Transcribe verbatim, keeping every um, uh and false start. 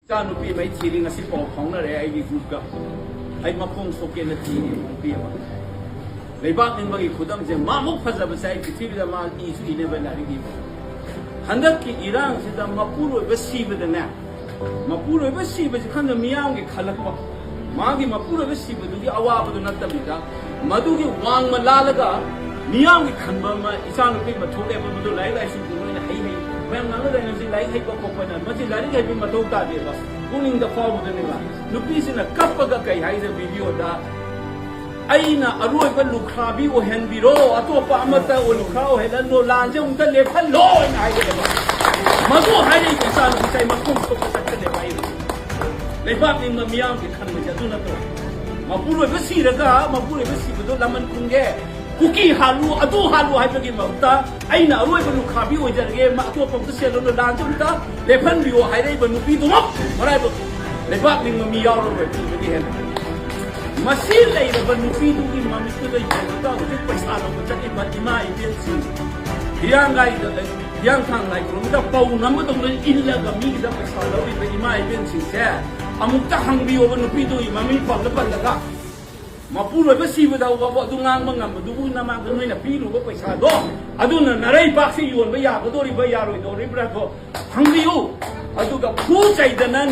ꯏꯆꯥ ꯅꯨꯄꯤ ꯑꯃ ꯑꯩ ꯊꯤꯔꯤ, ꯉꯁꯤ ꯄꯥꯎ ꯐꯥꯎꯅꯔꯦ ꯑꯩꯒꯤ ꯒ꯭ꯔꯨꯞꯀ꯫ ꯑꯩ ꯃꯈꯣꯡ ꯁꯣꯛꯀꯦꯅ ꯊꯤꯔꯤ ꯅꯨꯄꯤ ꯑꯃ꯫ ꯂꯩꯕꯥꯛ ꯅꯤꯡꯕꯒꯤ ꯈꯨꯗꯝꯁꯦ, ꯃꯥꯃꯨꯛ ꯐꯖꯕꯁꯦ ꯑꯩ ꯄ꯭ꯔꯤꯊꯤꯕꯤꯗ ꯃꯥ ꯏꯁꯨ ꯏꯅꯦꯕ ꯂꯥꯏꯔꯤꯛ ꯏꯕ꯫ ꯍꯟꯗꯛꯀꯤ ꯏꯔꯥꯡꯁꯤꯗ ꯃꯄꯨꯔꯣꯏꯕ ꯁꯤꯕꯗꯅꯦ, ꯃꯄꯨꯔꯣꯏꯕ ꯁꯤꯕꯁꯤ ꯈꯟꯗ ꯃꯤꯌꯥꯝꯒꯤ ꯈꯜꯂꯛꯄ, ꯃꯥꯒꯤ ꯃꯄꯨꯔꯣꯏꯕ ꯁꯤꯕꯗꯨꯒꯤ ꯑꯋꯥꯕꯗꯨ ꯅꯠꯇꯕꯤꯗ, ꯃꯗꯨꯒꯤ ꯋꯥꯡꯃ ꯂꯥꯜꯂꯒ ꯃꯤꯌꯥꯝꯒꯤ ꯈꯟꯕ ꯑꯃ ꯏꯆꯥꯅꯨꯄꯤ ꯑꯃ ꯊꯣꯛꯂꯦꯕ꯫ ꯃꯗꯨ ꯂꯥꯏꯔꯤꯛ ꯂꯥꯏꯁꯨ ꯂꯣꯏꯅ ꯍꯩ ꯍꯩ꯫ ꯃꯌꯥꯝ ꯉꯥꯡꯅꯗ꯭ꯔꯦ ꯍꯧꯖꯤꯛ ꯂꯥꯏꯔꯤꯛ ꯍꯩꯕ ꯈꯣꯠꯄꯅ꯫ ꯃꯁꯤ ꯂꯥꯏꯔꯤꯛ ꯍꯩꯕꯒꯤ ꯃꯊꯧ ꯇꯥꯗꯦꯕ, ꯄꯨꯛꯅꯤꯡꯗ ꯐꯥꯎꯕꯗꯅꯦꯕ꯫ ꯅꯨꯄꯤꯁꯤꯅ ꯀꯞꯄꯒ ꯀꯩ ꯍꯥꯏꯗ ꯚꯤꯗꯤꯑꯣꯗ, "ꯑꯩꯅ ꯑꯔꯣꯏꯕ ꯂꯨꯈ꯭ꯔꯥꯕꯤ ꯑꯣꯏꯍꯟꯕꯤꯔꯣ, ꯑꯇꯣꯞꯄ ꯑꯃꯠꯇ ꯑꯣꯏ ꯂꯨꯈ꯭ꯔꯥ ꯑꯣꯏꯍꯜꯂꯅꯨ, ꯂꯥꯟꯁꯦ ꯑꯃꯨꯛꯇ ꯂꯦꯞꯍꯜꯂꯣ" ꯍꯥꯏꯅ ꯍꯥꯏꯔꯛꯑꯦꯕ꯫ ꯃꯗꯨ ꯍꯥꯏꯔꯛꯏꯕ ꯏꯆꯥꯅꯨꯄꯤꯁꯦ ꯑꯩ ꯃꯈꯣꯡ ꯁꯣꯛꯄ ꯆꯠꯀꯅꯦꯕ꯫ ꯑꯩ ꯂꯩꯕꯥꯛ ꯅꯤꯡꯕ ꯃꯤꯌꯥꯝꯒꯤ ꯈꯟꯕꯁꯦ ꯑꯗꯨ ꯅꯠꯇ꯭ꯔꯣ? ꯃꯄꯨꯔꯣꯏꯕ ꯁꯤꯔꯒ ꯃꯄꯨꯔꯣꯏꯕ ꯁꯤꯕꯗꯣ ꯂꯃꯟ ꯈꯨꯝꯒꯦ, ꯀꯨꯀꯤ ꯍꯥꯠꯂꯨ, ꯑꯗꯨ ꯍꯥꯠꯂꯨ ꯍꯥꯏꯕꯒꯤ ꯃꯍꯨꯠꯇ ꯑꯩꯅ ꯑꯔꯣꯏꯕ ꯂꯨꯈ꯭ꯔꯥꯕꯤ ꯑꯣꯏꯖꯔꯒꯦ, ꯃꯥ ꯑꯇꯣꯞꯄ ꯑꯝꯇ ꯁꯦꯜꯂꯨꯅꯨ, ꯂꯥꯟꯁꯦ ꯑꯝꯇ ꯂꯦꯞꯍꯟꯕꯤꯌꯣ ꯍꯥꯏꯔꯛꯏꯕ ꯅꯨꯄꯤꯗꯨꯃꯛ ꯃꯔꯥꯏꯕꯛ ꯂꯩꯕꯥꯛ ꯅꯤꯡꯕ ꯃꯤ ꯌꯥꯎꯔꯔꯣꯏ꯫ ꯑꯗꯨꯗꯒꯤ ꯍꯦꯟꯅ ꯃꯁꯤ ꯂꯩꯔꯕ ꯅꯨꯄꯤꯗꯨꯒꯤ ꯃꯃꯤꯠꯇꯨꯗ ꯌꯦꯡꯉꯒ ꯍꯧꯖꯤꯛ ꯄꯩꯁꯥ ꯂꯧꯕ ꯆꯠꯂꯤꯕ ꯏꯃꯥ ꯏꯕꯦꯟꯁꯤꯡ, ꯍꯤꯌꯥꯡꯒꯥꯏꯗ ꯂꯩ, ꯍꯤꯌꯥꯡꯊꯥꯡ ꯂꯥꯏ ꯈꯨꯔꯨꯝꯕꯗ ꯄꯧ ꯅꯝꯕꯗꯧꯅ ꯏꯜꯂꯒ ꯃꯤꯒꯤꯗ ꯄꯩꯁꯥ ꯂꯧꯔꯤꯕ ꯏꯃꯥ ꯏꯕꯦꯟꯁꯤꯡꯁꯦ ꯑꯃꯨꯛꯇ ꯍꯪꯕꯤꯌꯣꯕ, ꯅꯨꯄꯤꯗꯨꯒꯤ ꯃꯃꯤꯡ ꯄꯜꯂ ꯄꯜꯂꯒ꯫ ꯃꯄꯨꯔꯣꯏꯕ ꯁꯤꯕꯗ ꯐꯥꯎꯕ ꯑꯗꯨ ꯉꯥꯡꯕ ꯉꯝꯕꯗꯨꯕꯨ ꯅꯃꯥꯡꯗ ꯅꯣꯏꯅ ꯄꯤꯔꯨꯕ ꯄꯩꯁꯥꯗꯣ, ꯑꯗꯨꯅ ꯅꯔꯩꯄꯥꯛꯁꯤ ꯌꯣꯟꯕ ꯌꯥꯒꯗꯧꯔꯤꯕ꯭ꯔꯥ ꯌꯥꯔꯣꯏꯗꯧꯔꯤꯕ꯭ꯔꯥꯗꯣ ꯍꯪꯕꯤꯌꯨ꯫ ꯑꯗꯨꯒ ꯐꯨ ꯆꯩꯗꯅ